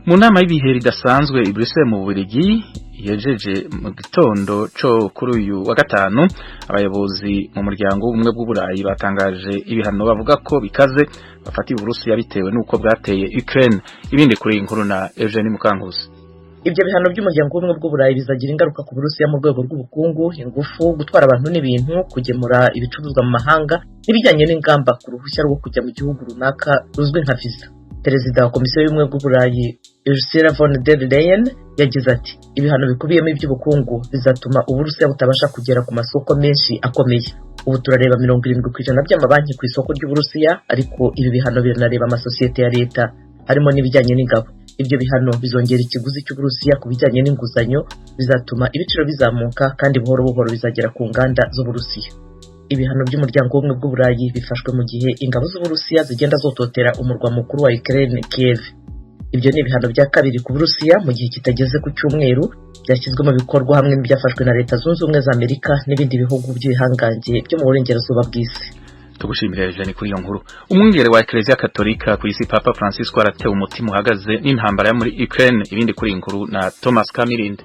Mu nama y'ibihe ridasanzwe i Bruxelles mu Bubiligi yejeje mu gitondo co kuri uyu wa gatanu, abayobozi mu muryango w'ubumwe bw'Uburayi batangaje ibihano bavuga ko bikaze bafatiye Uburusiya bitewe n'uko bwateye Ukraine. Ibindi kuri iyi nkuru na Eugenie Mukankusi. Ibyo bihano by'Umuryango w'Ubumwe bw'Uburayi bizagira ingaruka ku Burusiya mu rwego rw'ubukungu, ingufu, gutwara abantu n'ibintu, kugemura ibicuruzwa mu mahanga n'ibijyanye n'ingamba ku ruhushya rwo kujya mu gihugu runaka ruzwi nka visa. Perezida wa Komisiyo y'Ubumwe bw'Uburayi, Ursula von der Leyen, yagize ati: "Ibihano bikubiyemo iby'ubukungu bizatuma Uburusiya butabasha kugera ku masoko menshi akomeye. Ubu turareba 70% by'amabanki ku isoko ry'Uburusiya, ariko ibi bihano biranareba amasosiyete ya leta, harimo n'ibijyanye n'ingabo. Ibyo bihano bizongera ikiguzi cy'Uburusiya ku bijyanye n'inguzanyo, bizatuma ibiciro bizamuka kandi buhoro buhoro bizagera ku nganda z'Uburusiya." Ibihano by'Umuryango w'Ubumwe bw'Uburayi bifashwe mu gihe ingabo z'Uburusiya zigenda zototera umurwa mukuru wa Ukraine, Kiev. Ibyo ni ibihano bya kabiri ku Burusiya mu gihe kitageze ku cyumweru, byashyizwe mu bikorwa hamwe n'ibyafashwe na Leta Zunze Ubumwe za Amerika n'ibindi bihugu by'ibihangange byo mu burengerazuba bw'isi. Tugushimira, Eugene, kuri iyo nkuru. Umwungere wa Eklezia Katolika ku isi, Papa Francisco, aratewe umutima uhagaze n'intambara yo muri Ukraine. Ibindi kuri iyi nkuru na Thomas Kamirinde.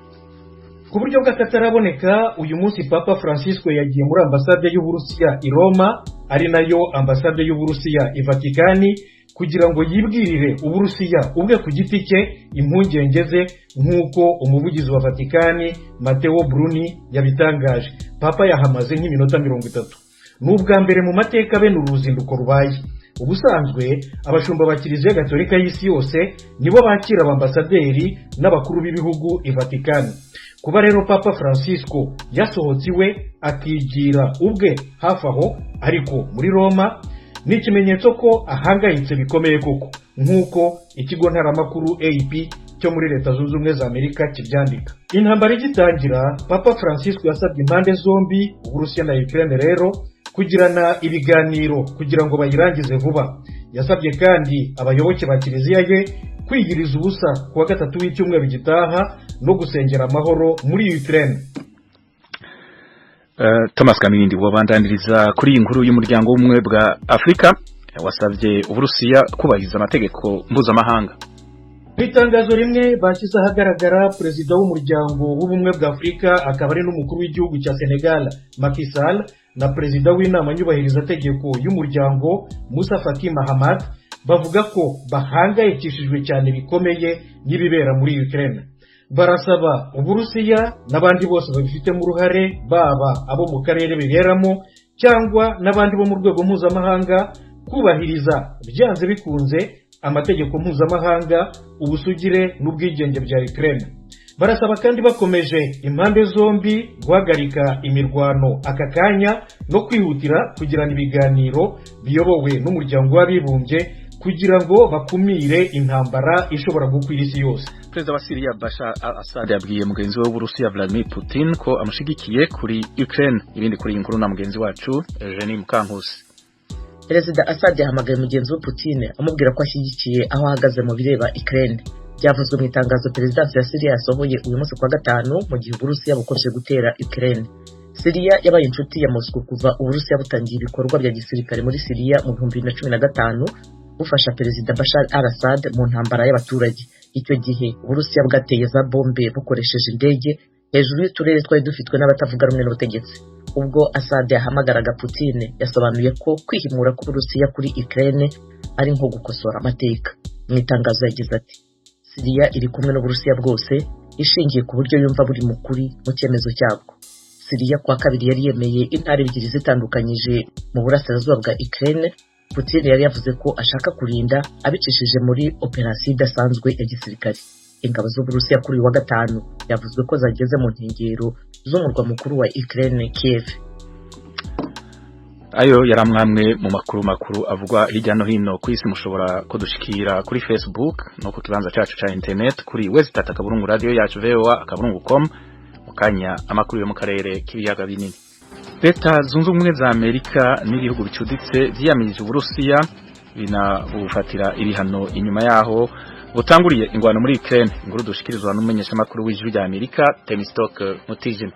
Ku buryo bw'akataraboneka, uyu munsi Papa Francisco yagiye muri ambasade y'Uburusiya i Roma, ari nayo ambasade y'Uburusiya i Vatikani, kugira ngo yibwirire Uburusiya ubwe ku giti cye impungenge ze, nk'uko umuvugizi wa Vatikani, Matteo Bruni, yabitangaje. Papa yahamaze nk'iminota 30. Ni ubwa mbere mu mateka bene uru ruzinduko rubaye. Ubusanzwe abashumba ba Kiliziya Gatolika y'isi yose nibo bakira abambasaderi n'abakuru b'ibihugu i Vatikani. Kuba rero Papa Francisco yasohotse iwe akigira ubwe hafi aho, ariko muri Roma, ni ikimenyetso ko ahangayitse bikomeye koko, nk'uko ikigo ntaramakuru AP cyo muri Leta Zunze Ubumwe za Amerika kibyandika. Intambara igitangira, Papa Francisco yasabye impande zombi, Uburusiya na Ukraine rero, kugirana ibiganiro kugira ngo bayirangize vuba. Yasabye kandi abayoboke ba kiliziya ye kwiyiriza ubusa ku wa gatatu w'icyumweru gitaha no gusengera amahoro muri Ukraine. Thomas Kamirindi, wabandaniriza kuri iyi nkuru y'umuryango w'Ubumwe bwa Afrika wasabye Uburusiya kubahiriza amategeko mpuzamahanga. Mu itangazo rimwe bashyize ahagaragara, perezida w'Umuryango w'Ubumwe bwa Afurika akaba ari n'umukuru w'igihugu cya Senegal, Macky Sall, na perezida w'Inama nyubahirizategeko y'umuryango, Moussa Faki Mahamat, bavuga ko bahangayikishijwe cyane bikomeye n'ibibera muri Ukraine. Barasaba Uburusiya n'abandi bose babifitemo uruhare, baba abo mu karere biberamo cyangwa n'abandi bo mu rwego mpuzamahanga, kubahiriza byanze bikunze amategeko mpuzamahanga, ubusugire n'ubwigenge bya Ukraine. Barasaba kandi bakomeje impande zombi guhagarika imirwano aka kanya no kwihutira kugirana ibiganiro biyobowe n'Umuryango w'Abibumbye kugira ngo bakumire intambara ishobora gukwira isi yose. Perezida wa Syria, Bashar al-Assad, yabwiye mugenzi we w'Uburusiya, Vladimir Putin, ko amushigikiye kuri Ukraine. Ibindi kuri iyi nkuru na mugenzi wacu Eugenie Mukankusi. Perezida Assad yahamagaye mugenzi we Putin amubwira ko ashyigikiye aho ahagaze mu bireba Ukraine. Byavuzwe mu itangazo perezidansi ya Syria yasohoye uyu munsi kuwa gatanu, mu gihe Uburusiya bukomeje gutera Ukraine. Syria yabaye inshuti ya Moscow kuva Uburusiya butangiye ibikorwa bya gisirikare muri Syria mu 2015, bufasha Perezida Bashar al-Assad mu ntambara y'abaturage. Icyo gihe Uburusiya bwateye za bombe bukoresheje indege hejuru y'uturere twari dufitwe n'abatavuga rumwe n'ubutegetsi. Ubwo Assad yahamagaraga Putin, yasobanuye ko kwihimura k'Uburusiya kuri Ukraine ari nko gukosora amateka. Mu itangazo yagize ati: "Siriya iri kumwe n'Uburusiya bwose, ishingiye ku buryo yumva buri mukuri mu cyemezo cyabwo." Siriya kuwa kabiri yari yemeye intara ebyiri zitandukanyije mu burasirazuba bwa Ukraine. Putin yari yavuze ko ashaka kurinda abicishije muri operasiyo idasanzwe ya gisirikare. Ingabo z'Uburusiya kuri uyu wa gatanu yavuzwe ko zageze mu nkengero z'umurwa mukuru wa Ukraine, Kiev. Ayo yari amwamwe mu makuru makuru avugwa hirya no hino ku isi. Mushobora kudushikira kuri Facebook no ku kibanza cyacu ca internet kuri w3.radioyacuvoa.com. Mu kanya, amakuru yo mu karere k'ibiyaga binini. Leta Zunze Ubumwe za Amerika n'ibihugu bicuditse vyiyamirije Uburusiya, binabufatira ibihano inyuma yaho butanguriye ingwano muri Ukraine. Inkuru dushikirizwa n'umumenyeshamakuru w'Ijwi rya Amerika, Temistock Mutijima.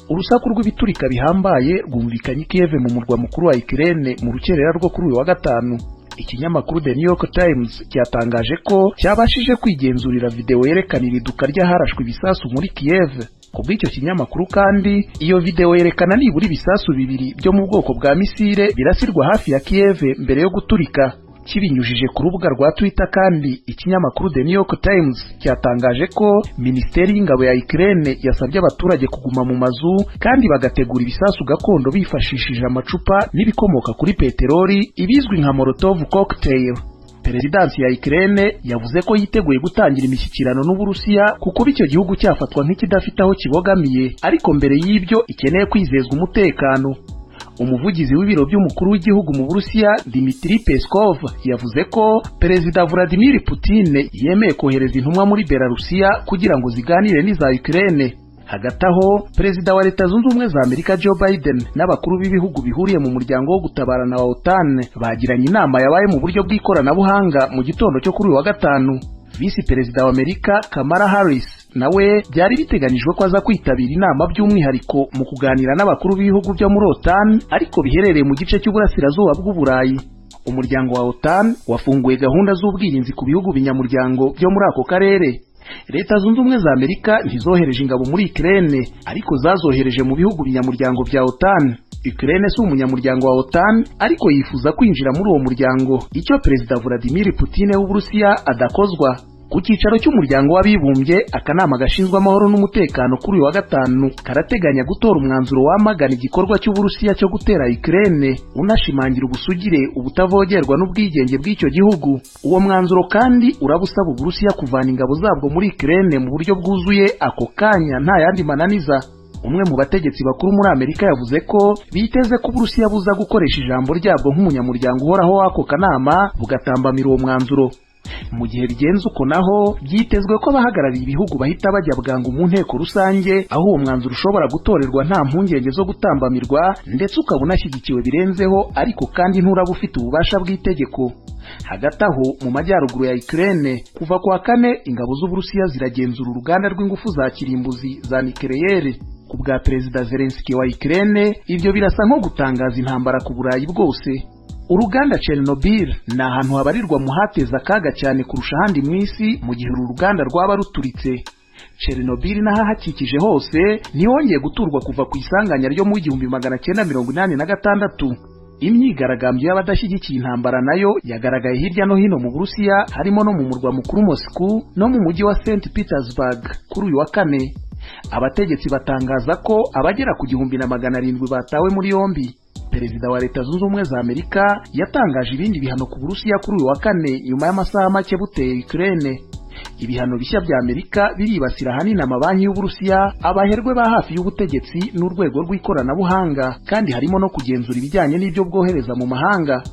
Urusaku rw'ibiturika bihambaye rwumvikanye i Kiev, mu murwa mukuru wa Ukraine, mu rukerera rwo kuri uyu wa gatanu. Ikinyamakuru The New York Times cyatangaje ko cyabashije kwigenzurira video yerekana iriduka ry'aharashwe ibisasu muri Kiev. Ku bw'icyo kinyamakuru kandi, iyo video yerekana nibura ibisasu bibiri byo mu bwoko bwa misile birasirwa hafi ya Kiev mbere yo guturika. Kibinyujije ku rubuga rwa Twitter kandi, ikinyamakuru The New York Times cyatangaje ko Minisiteri y'Ingabo ya Ukraine yasabye abaturage kuguma mu mazu kandi bagategura ibisasu gakondo bifashishije amacupa n'ibikomoka kuri peteroli, ibizwi nka Molotov cocktail. Perezidansi ya Ukraine yavuze ko yiteguye gutangira imishyikirano n'Uburusiya kuko icyo gihugu cyafatwa nk'ikidafite aho kibogamiye, ariko mbere y'ibyo ikeneye kwizezwa umutekano. Umuvugizi w'ibiro by'umukuru w'igihugu mu Burusiya, Dmitry Peskov, yavuze ko Perezida Vladimir Putin yemeye kohereza intumwa muri Belarusiya kugira ngo ziganire n'iza Ukraine. Hagati aho, Perezida wa Leta Zunze Ubumwe za Amerika Joe Biden n'abakuru b'ibihugu bihuriye mu muryango wo gutabarana wa OTAN bagiranye inama yabaye mu buryo bw'ikoranabuhanga mu gitondo cyo kuri uyu wa gatanu. Visi Perezida wa Amerika Kamala Harris nawe byari biteganyijwe ko aza kwitabira inama by'umwihariko mu kuganira n'abakuru b'ibihugu byo muri OTAN ariko biherereye mu gice cy'uburasirazuba bw'Uburayi. Umuryango wa OTAN wafunguye gahunda z'ubwirinzi ku bihugu binyamuryango byo muri ako karere. Leta Zunze Ubumwe za Amerika ntizohereje ingabo muri Ukraine, ariko zazohereje mu bihugu binyamuryango bya OTAN. Ukraine si umunyamuryango wa OTAN, ariko yifuza kwinjira muri uwo muryango, icyo Perezida Vladimir Putin w'Uburusiya adakozwa. Ku cyicaro cy'umuryango w'abibumbye, akanama gashinzwe amahoro n'umutekano kuri uyu wa gatanu karateganya gutora umwanzuro wamagana igikorwa cy'Uburusiya cyo gutera Ukraine, unashimangira ubusugire, ubutavogerwa n'ubwigenge bw'icyo gihugu. Uwo mwanzuro kandi uraba usaba Uburusiya kuvana ingabo zabwo muri Ukraine mu buryo bwuzuye ako kanya nta yandi mananiza. Umwe mu bategetsi bakuru muri Amerika yavuze ko biteze ko Uburusiya buza gukoresha ijambo ryabwo nk'umunyamuryango uhoraho w'ako kanama bugatambamira uwo mwanzuro. Mu gihe bigenze uko naho, byitezwe ko abahagarariye ibihugu bahita bajya bwangu mu nteko rusange, aho uwo mwanzuro ushobora gutorerwa nta mpungenge zo gutambamirwa, ndetse ukaba unashyigikiwe birenzeho, ariko kandi nturaba ufite ububasha bw'itegeko. Hagati aho, mu majyaruguru ya Ukraine, kuva ku wa kane ingabo z'Uburusiya ziragenzura uruganda rw'ingufu za kirimbuzi za nikeleyeri. Ku bwa Perezida Zelensky wa Ukraine, ibyo birasa nko gutangaza intambara ku Burayi bwose. Uruganda Chernobyl ni ahantu habarirwa mu hateza akaga cyane kurusha ahandi mu isi mu gihe uru ruganda rwaba ruturitse. Chernobyl n'ahahakikije hose ntihongeye guturwa kuva ku isanganya ryo mu 1986. Imyigaragambyo y'abadashyigikiye intambara nayo yagaragaye hirya no hino mu Burusiya, harimo no mu murwa mukuru Moscow no mu mujyi wa St Petersburg kuri uyu wa kane. Abategetsi batangaza ko abagera ku 1700 batawe muri yombi. Perezida wa Leta Zunze Ubumwe za Amerika yatangaje ibindi bihano ku Burusiya kuri uyu wa kane nyuma y'amasaha make buteye Ukraine. Ibihano bishya bya Amerika biribasira ahanini amabanki y'Uburusiya, abaherwe ba hafi y'ubutegetsi n'urwego rw'ikoranabuhanga, kandi harimo no kugenzura ibijyanye n'ibyo bwohereza mu mahanga.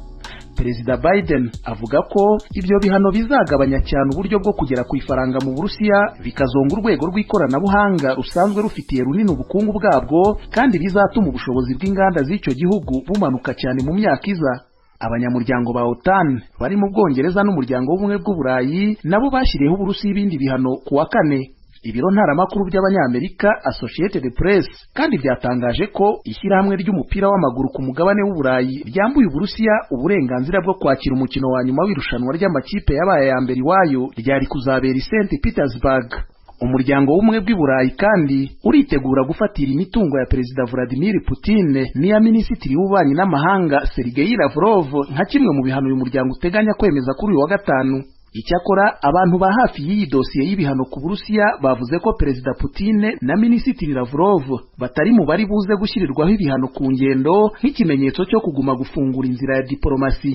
Perezida Biden avuga ko ibyo bihano bizagabanya cyane uburyo bwo kugera ku ifaranga mu Burusiya, bikazonga urwego rw'ikoranabuhanga rusanzwe rufitiye runini ubukungu bwabwo, kandi bizatuma ubushobozi bw'inganda z'icyo gihugu bumanuka cyane mu myaka iza. Abanyamuryango ba OTAN bari mu Bwongereza n'umuryango w'ubumwe bw'Uburayi nabo bashyiriyeho Uburusiya ibindi bihano ku wa kane. Ibiro ntaramakuru by'Abanyamerika Associated Press kandi byatangaje ko ishyirahamwe ry'umupira w'amaguru ku mugabane w'Uburayi ryambuye Uburusiya uburenganzira bwo kwakira umukino wa nyuma w'irushanwa ry'amakipe yabaye aya mbere iwayo ryari kuzabera i St Petersburg. Umuryango w'ubumwe bw'i Burayi kandi uritegura gufatira imitungo ya Perezida Vladimir Putin n'iya Minisitiri w'Ububanyi n'Amahanga Sergei Lavrov nka kimwe mu bihano uyu muryango uteganya kwemeza kuri uyu wa gatanu. Icyakora abantu ba hafi y'iyi dosiye y'ibihano ku Burusiya bavuze ko Perezida Putin na Minisitiri Lavrov batari mu bari buze gushyirirwaho ibihano ku ngendo, nk'ikimenyetso cyo kuguma gufungura inzira ya diporomasi.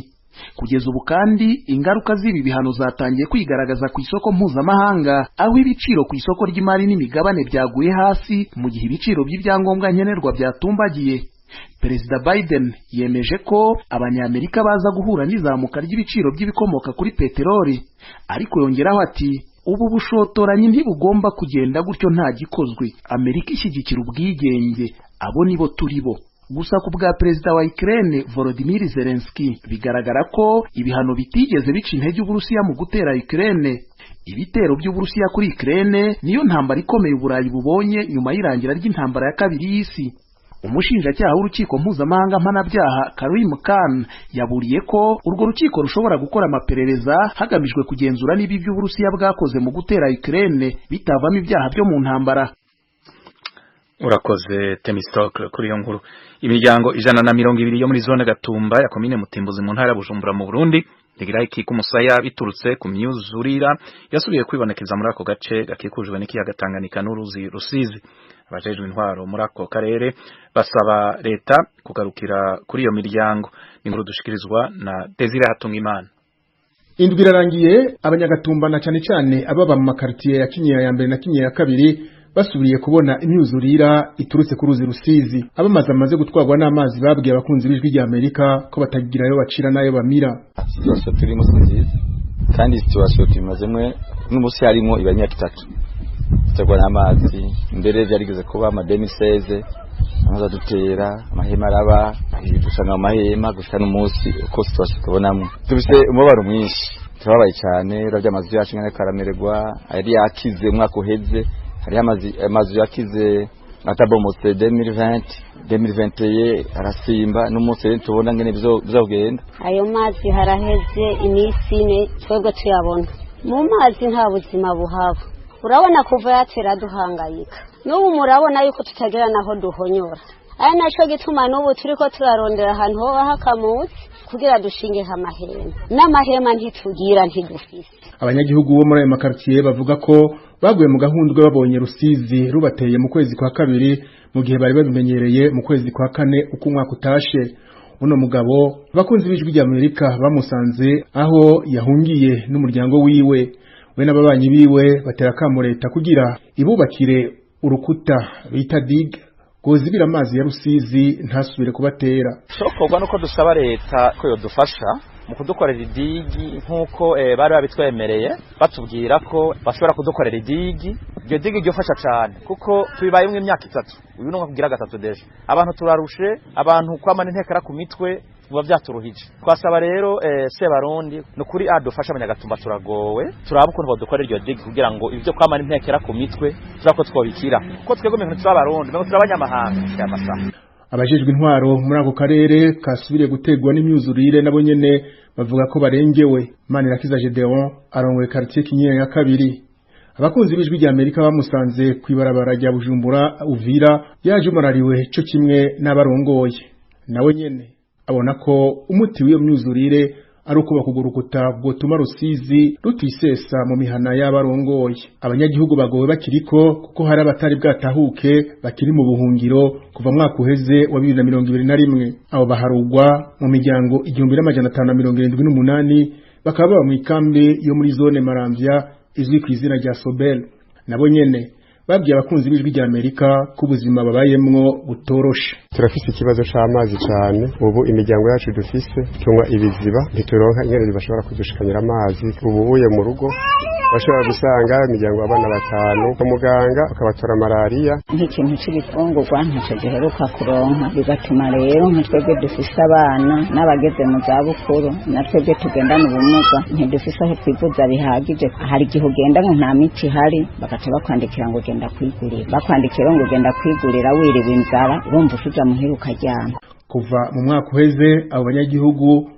Kugeza ubu kandi, ingaruka z'ibi bihano zatangiye kwigaragaza ku isoko mpuzamahanga, aho ibiciro ku isoko ry'imari n'imigabane byaguye hasi mu gihe ibiciro by'ibyangombwa nkenerwa byatumbagiye. Perezida Biden yemeje ko Abanyamerika baza guhura n'izamuka ry'ibiciro by'ibikomoka kuri peteroli, ariko yongeraho ati: "Ubu bushotoranyi ntibugomba kugenda gutyo nta gikozwe. Amerika ishyigikira ubwigenge, abo nibo turi bo." Gusa ku bwa Perezida wa Ukraine Volodymyr Zelensky, bigaragara ko ibihano bitigeze bica intege Uburusiya mu gutera Ukraine. Ibitero by'Uburusiya kuri Ukraine niyo ntambara ikomeye Uburayi bubonye nyuma y'irangira ry'intambara ya kabiri y'isi. Umushinjacyaha w'urukiko mpuzamahanga mpanabyaha Karim Khan yaburiye ko urwo rukiko rushobora gukora amaperereza hagamijwe kugenzura niba ibyo Uburusiya bwakoze mu gutera Ukraine bitavamo ibyaha byo mu ntambara. Urakoze Temistocle kuri iyo nkuru. Imiryango 120 yo muri zone Gatumba ya komine Mutimbuzi mu ntara ya Bujumbura mu Burundi igira ikika umusaya biturutse ku myuzurira yasubiye kwibonekeza muri ako gace gakikujwe n'ikiyaga Tanganyika n'uruzi Rusizi. Abajejwe intwaro muri ako karere basaba leta kugarukira kuri iyo miryango. Inkuru dushikirizwa na Desire Hatungimana. Indwi irarangiye abanyagatumba na cyane cyane ababa mu makartier ya Kinyinya ya mbere na Kinyinya ya kabiri basubiriye kubona imyuzurira iturutse ku ruzi Rusizi. Abamazi amaze gutwarwa n'amazi babwiye abakunzi b'Ijwi rya Amerika ko batagirayo bacira nayo bamira. Situation turimo si nziza, kandi situation tumazemwe n'umunsi harimo iba imyaka 3 duterwa n'amazi. Mbere byarigeze kuba ama 2016 amazi adutera amahema araba dusanga mu mahema gushika n'umunsi uko situation tubonamo tubise umubabaro mwinshi, turababaye cyane. Uravye amazu yacu ngene karamererwa, yari yakize umwaka uheze, hariho amazu yakize atabomotse 2020 2021 arasimba, n'umunsi rero tubona ngene bizogenda. Ayo mazi haraheze iminsi 4 twebwe tuyabona mu mazi, nta buzima buhaba. Urabona kuva yatera duhangayika, n'ubu murabona yuko tutagera naho duhonyora. Aya naco gituma n'ubu turiko turarondera ahantu hoba hakamutse kugira dushingeho amahema, n'amahema ntitugira, ntidufise. Abanyagihugu bo muri ayo makartier bavuga ko baguye mu gahundwe babonye Rusizi rubateye mu kwezi kwa kabiri, mu gihe bari babimenyereye mu kwezi kwa kane uko umwaka utashe. Uno mugabo abakunzi b'Ijwi rya Amerika bamusanze aho yahungiye n'umuryango wiwe. We n'ababanyi biwe batera akamo leta kugira ibubakire urukuta bita digue rwozibira amazi ya Rusizi ntasubire kubatera. Cokorwa nuko dusaba leta ko yodufasha mu kudukorera idigi nk'uko bari babitwemereye, batubwira ko bashobora kudukorera idigi. Iryo digi ryofasha cane kuko tubibayemwo imyaka 3, uyu ni kugira 3 déjà. Abantu turarushe, abantu kwamana intekera ku mitwe biba vyaturuhije. Twasaba rero Sebarundi nukuri adufasha, abanyagatumba turagowe, turaba ukuntu bodukorera iryo digi kugira ngo ivyo kwamana intekera ku mitwe turako twobikira, kuko twebwe umengo turabarundi, umengo turabanyamahanga gushika aya masaha. Abajejwe intwaro muri ako karere kasubiriye gutegwa n'imyuzurire nabo nyene bavuga ko barengewe. Manirakiza Gedeon arongoye quartier Kinyinya ya kabiri. Abakunzi b'Ijwi rya Amerika bamusanze kw'ibarabara rya Bujumbura Uvira yaje umarariwe co kimwe n'abarongoye. Nawe nyene abona ko umuti w'iyo myuzurire ari uko bakugurukuta bwotuma Rusizi rutisesa mu mihana y'abarongoye. Abanyagihugu bagowe bakiriko kuko hari abatari bwatahuke bakiri mu buhungiro kuva mwaka uheze wa 2021. Abo baharugwa mu miryango 1578, bakaba baba mu ikambi yo muri zone Maramvya izwi ku izina rya Sobel. Nabo nyene babwiye abakunzi b'Ijwi rya Amerika ko ubuzima babayemwo butoroshe. Turafise ikibazo c'amazi cane. Ubu imiryango yacu dufise tunywa ibiziba, ntituronka ingene bashobora kudushikanira amazi. Ubu uye mu rugo bashobora gusanga imiryango abana 5 kwa muganga ukabatora malariya. Nk'ikintu c'ibifungurwa ntaco giheruka kuronka, bigatuma rero nka twebwe dufise abana n'abageze mu zabukuru na twebwe tugendana ubumuga ntidufise aho twivuza bihagije. Hari igihe ugenda ngo nta miti ihari, bagaca bakwandikira ngo genda kwigurira, bakwandikira ngo genda kwigurira, wiriwe inzara, urumva usuja muhira ukaryama. Kuva mu mwaka uheze abo banyagihugu